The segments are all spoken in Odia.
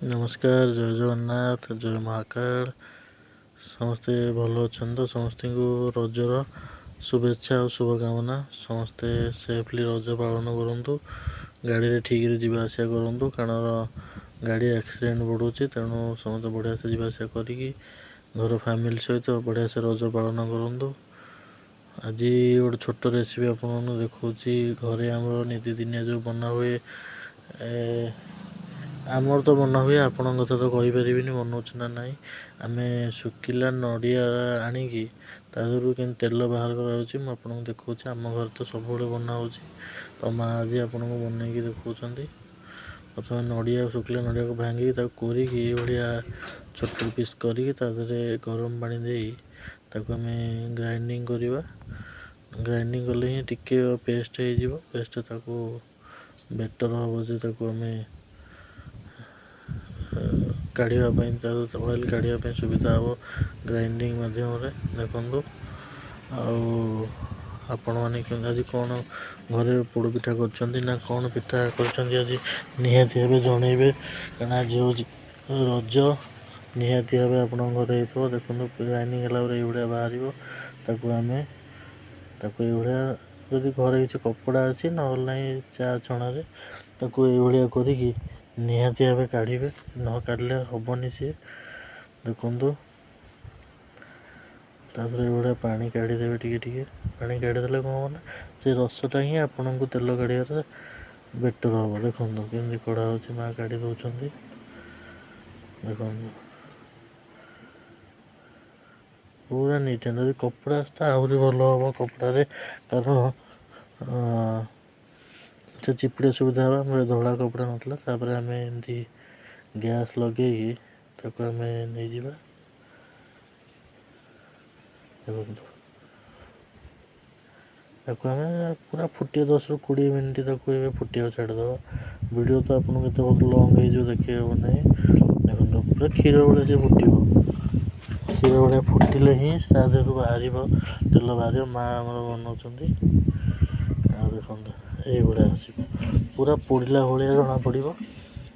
ନମସ୍କାର, ଜୟ ଜଗନ୍ନାଥ, ଜୟ ମହାକାଳ। ସମସ୍ତେ ଭଲ ଅଛନ୍ତି ତ? ସମସ୍ତଙ୍କୁ ରଜର ଶୁଭେଚ୍ଛା ଆଉ ଶୁଭକାମନା। ସମସ୍ତେ ସେଫଲି ରଜ ପାଳନ କରନ୍ତୁ, ଗାଡ଼ିରେ ଠିକ୍ରେ ଯିବା ଆସିବା କରନ୍ତୁ, କାରଣ ଗାଡ଼ି ଆକ୍ସିଡେଣ୍ଟ ବଢ଼ୁଛି। ତେଣୁ ସମସ୍ତେ ବଢ଼ିଆ ସେ ଯିବା ଆସିବା କରିକି ଘର ଫ୍ୟାମିଲି ସହିତ ବଢ଼ିଆ ସେ ରଜ ପାଳନ କରନ୍ତୁ। ଆଜି ଗୋଟେ ଛୋଟ ରେସିପି ଆପଣମାନଙ୍କୁ ଦେଖାଉଛି। ଘରେ ଆମର ନିତିଦିନିଆ ଯେଉଁ ବନା ହୁଏ, ଆମର ତ ବନା ହୁଏ, ଆପଣଙ୍କ କଥା ତ କହିପାରିବିନି ବନାଉଛି ନା ନାହିଁ। ଆମେ ଶୁଖିଲା ନଡ଼ିଆ ଆଣିକି ତା ଦେହରୁ କେମିତି ତେଲ ବାହାର କରାଯାଉଛି ମୁଁ ଆପଣଙ୍କୁ ଦେଖାଉଛି। ଆମ ଘରେ ତ ସବୁବେଳେ ବନା ହେଉଛି, ତ ମା' ଆଜି ଆପଣଙ୍କୁ ବନେଇକି ଦେଖାଉଛନ୍ତି। ପ୍ରଥମେ ନଡ଼ିଆ, ଶୁଖିଲା ନଡ଼ିଆକୁ ଭାଙ୍ଗିକି ତାକୁ କୋରିକି ଏଇଭଳିଆ ଛୋଟ ଛୋଟ ପିସ୍ କରିକି ତା ଦେହରେ ଗରମ ପାଣି ଦେଇ ତାକୁ ଆମେ ଗ୍ରାଇଣ୍ଡିଙ୍ଗ କରିବା। ଗ୍ରାଇଣ୍ଡିଙ୍ଗ କଲେ ହିଁ ଟିକେ ପେଷ୍ଟ ହେଇଯିବ। ପେଷ୍ଟ ତାକୁ ବେଟର୍ ହେବ ଯେ ତାକୁ ଆମେ କାଢ଼ିବା ପାଇଁ, ତା ଅଏଲ୍ କାଢ଼ିବା ପାଇଁ ସୁବିଧା ହେବ ଗ୍ରାଇଣ୍ଡିଙ୍ଗ ମାଧ୍ୟମରେ। ଦେଖନ୍ତୁ, ଆଉ ଆପଣମାନେ କେମିତି ଆଜି କ'ଣ ଘରେ ପୋଡ଼ ପିଠା କରିଛନ୍ତି ନା କ'ଣ ପିଠା କରିଛନ୍ତି ଆଜି ନିହାତି ଭାବେ ଜଣେଇବେ, କାରଣ ଆଜି ହେଉଛି ରଜ। ନିହାତି ଭାବେ ଆପଣଙ୍କ ଘରେ ହେଇଥିବ। ଦେଖନ୍ତୁ, ଗ୍ରାଇଣ୍ଡିଙ୍ଗ ହେଲା ପରେ ଏଇଭଳିଆ ବାହାରିବ। ତାକୁ ଆମେ ତାକୁ ଏଇଭଳିଆ ଯଦି ଘରେ କିଛି କପଡ଼ା ଅଛି, ନହେଲେ ନାହିଁ ଚା ଛଣାରେ ତାକୁ ଏଇଭଳିଆ କରିକି ନିହାତି ଭାବେ କାଢ଼ିବେ, ନ କାଢ଼ିଲେ ହେବନି ସିଏ। ଦେଖନ୍ତୁ, ତା ଦେହରେ ଏଇଭଳିଆ ପାଣି କାଢ଼ିଦେବେ, ଟିକେ ଟିକେ ପାଣି କାଢ଼ିଦେଲେ କ'ଣ ହେବ ନା ସେ ରସଟା ହିଁ ଆପଣଙ୍କୁ ତେଲ କାଢ଼ିବାରେ ବେଟର୍ ହେବ। ଦେଖନ୍ତୁ କେମିତି କଢ଼ା ହେଉଛି, ମା' କାଢ଼ି ଦେଉଛନ୍ତି। ଦେଖନ୍ତୁ, ପୁରା ନିଟ୍ ଆଣ୍ଡ ଯଦି କପଡ଼ା ଆସୁଥା ଆହୁରି ଭଲ ହେବ କପଡ଼ାରେ, କାରଣ ସେ ଚିପୁଡ଼ିବା ସୁବିଧା ହେବ। ଆମର ଧଳା କପଡ଼ା ନଥିଲା। ତାପରେ ଆମେ ଏମିତି ଗ୍ୟାସ୍ ଲଗେଇକି ତାକୁ ଆମେ ନେଇଯିବା। ଦେଖନ୍ତୁ, ତାକୁ ଆମେ ପୁରା ଫୁଟିବ 10ରୁ 20 ମିନିଟ୍, ତାକୁ ଏବେ ଫୁଟିବାକୁ ଛାଡ଼ିଦେବା। ଭିଡ଼ିଓ ତ ଆପଣଙ୍କୁ ଏତେ ବହୁତ ଲଙ୍ଗ୍ ହେଇଯିବ, ଦେଖେଇ ହେବ ନାହିଁ। ଦେଖନ୍ତୁ, ପୁରା କ୍ଷୀର ଭଳିଆ ସେ ଫୁଟିବ। କ୍ଷୀର ଭଳିଆ ଫୁଟିଲେ ହିଁ ତା ଦେହରୁ ବାହାରିବ ତେଲ ବାହାରିବ। ମା' ଆମର ବନାଉଛନ୍ତି। ଆଉ ଦେଖନ୍ତୁ, ଏଇଭଳିଆ ଆସିବ, ପୁରା ପୋଡ଼ିଲା ଭଳିଆ ଜଣାପଡ଼ିବ।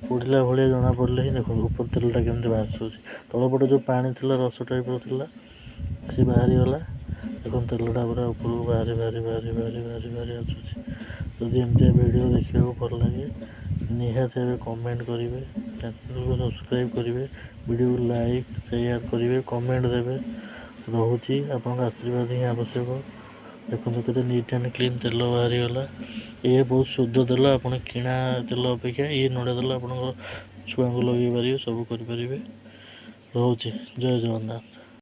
ପୋଡ଼ିଲା ଭଳିଆ ଜଣାପଡ଼ିଲେ ହିଁ ଦେଖନ୍ତୁ ଉପର ତେଲଟା କେମିତି ଭାସୁଛି। ତଳ ପଟେ ଯେଉଁ ପାଣି ଥିଲା, ରସ ଟାଇପ୍ର ଥିଲା, ସେ ବାହାରିଗଲା। ଦେଖନ୍ତୁ, ତେଲଟା ପୁରା ଉପରକୁ ବାହାରି ବାହାରି ବାହାରି ବାହାରି ବାହାରି ବାହାରି ଆସୁଛି। ଯଦି ଏମିତିଆ ଭିଡ଼ିଓ ଦେଖିବାକୁ ଭଲ ଲାଗେ, ନିହାତି ଭାବେ କମେଣ୍ଟ କରିବେ, ଚ୍ୟାନେଲକୁ ସବସ୍କ୍ରାଇବ୍ କରିବେ, ଭିଡ଼ିଓକୁ ଲାଇକ୍ ସେୟାର କରିବେ, କମେଣ୍ଟ ଦେବେ। ରହୁଛି, ଆପଣଙ୍କ ଆଶୀର୍ବାଦ ହିଁ ଆବଶ୍ୟକ। ଦେଖନ୍ତୁ କେତେ ନିଟ୍ ଆଣ୍ଡ କ୍ଲିନ୍ ତେଲ ବାହାରିଗଲା। ଇଏ ବହୁତ ଶୁଦ୍ଧ ତେଲ। ଆପଣ କିଣା ତେଲ ଅପେକ୍ଷା ଇଏ ନଡ଼ିଆ ତେଲ ଆପଣଙ୍କ ଛୁଆଙ୍କୁ ଲଗେଇ ପାରିବେ, ସବୁ କରିପାରିବେ। ରହୁଛି, ଜୟ ଜଗନ୍ନାଥ।